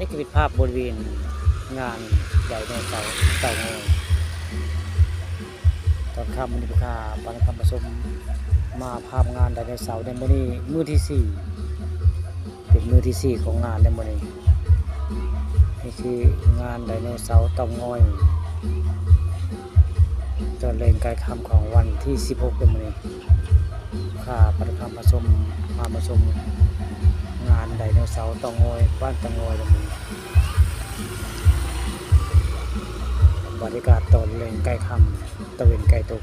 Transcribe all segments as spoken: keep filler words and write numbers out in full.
นี่คือภาพบริเวณงานไดโนเสาร์เต่างอย ตอนค่ำมื้อนี้พาปานคำผสมมาภาพงานไดโนเสาร์ในมื้อนี้มื้อที่สี่ เป็นมื้อที่สี่ของงานในมื้อนี้ นี่คืองานไดโนเสาร์เต่างอย ตอนแลงใกล้ค่ำของวันที่สิบหกในมื้อนี้ พาปานคำผสมมาผสมงานไดโนเสาร์เต่างอย บ้านเต่างอยในมื้อนี้ บรรยากาศตอนแลงใกล้ค่ำ ตะเว็นใกล้ตก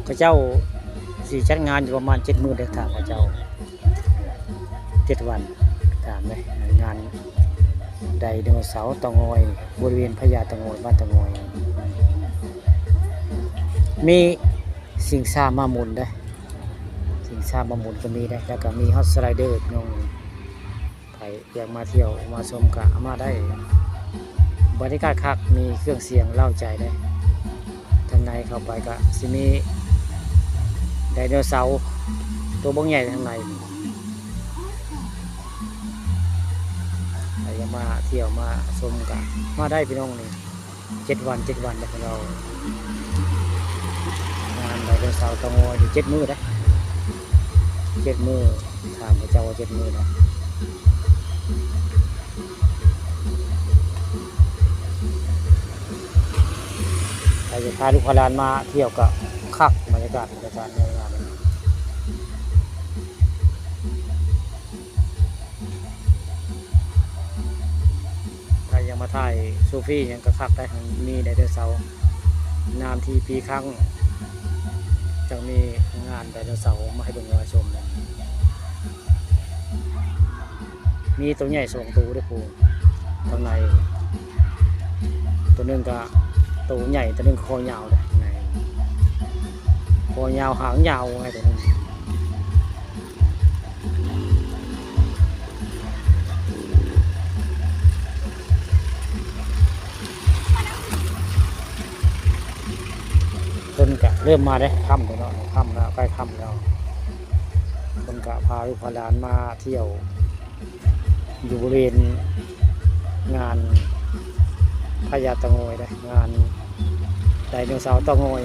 เขาเจ้าสิจัดงานอยู่ประมาณเจ็ดมื้อเด้อ ถามเขาเจ้า เจ็ดวัน ถามเลย งานไดโนเสาร์เต่างอย บริเวณพญาเต่างอย บ้านเต่างอย มีชิงช้าม้าหมุนเด้อ ชิงช้าม้าหมุนก็มีเด้อ แล้วก็มีฮอสไลเดอร์พี่น้อง ไผอยากมาเที่ยวมาชมก็มาได้ บรรยากาศคัก มีเครื่องเสียงเร้าใจเด้อ ทางในเข้าไปก็สิมีไดโนเสาร์ตัวบักใหญ่ทางใน ใครอยากมาเที่ยวมาชมก็มาได้พี่น้องนี่ เจ็ดวัน เจ็ดวันนะพวกเรา งานไดโนเสาร์เต่างอยอยู่เจ็ดมื้อนะ เจ็ดมื้อ ถามพระเจ้าว่าเจ็ดมื้อนะ ใครจะพาลูกพาหลานมาเที่ยวก็คัก บรรยากาศ บรรยากาศในงานนี้ ถ้ายังมาถ่ายเซลฟี่หยังก็คักได้ มีไดโนเสาร์ นานทีปีครั้ง จะมีงานไดโนเสาร์มาให้เบิ่งมาชมนะ มีตัวใหญ่สองตัวเด้อพู้น ข้างใน ตัวหนึ่งก็ตัวใหญ่ ตัวหนึ่งก็คอยาวเด้อ ข้างใน คอยาวหางยาวไงตัวหนึ่ง เพิ่นก็เริ่มมาเด้ ค่ำแล้วเนาะ ค่ำแล้ว ใกล้ค่ำแล้ว เพิ่นก็พาลูกพาหลานมาเที่ยว อยู่บริเวณงานพญาเต่างอยเด้ งานไดโนเสาร์เต่างอย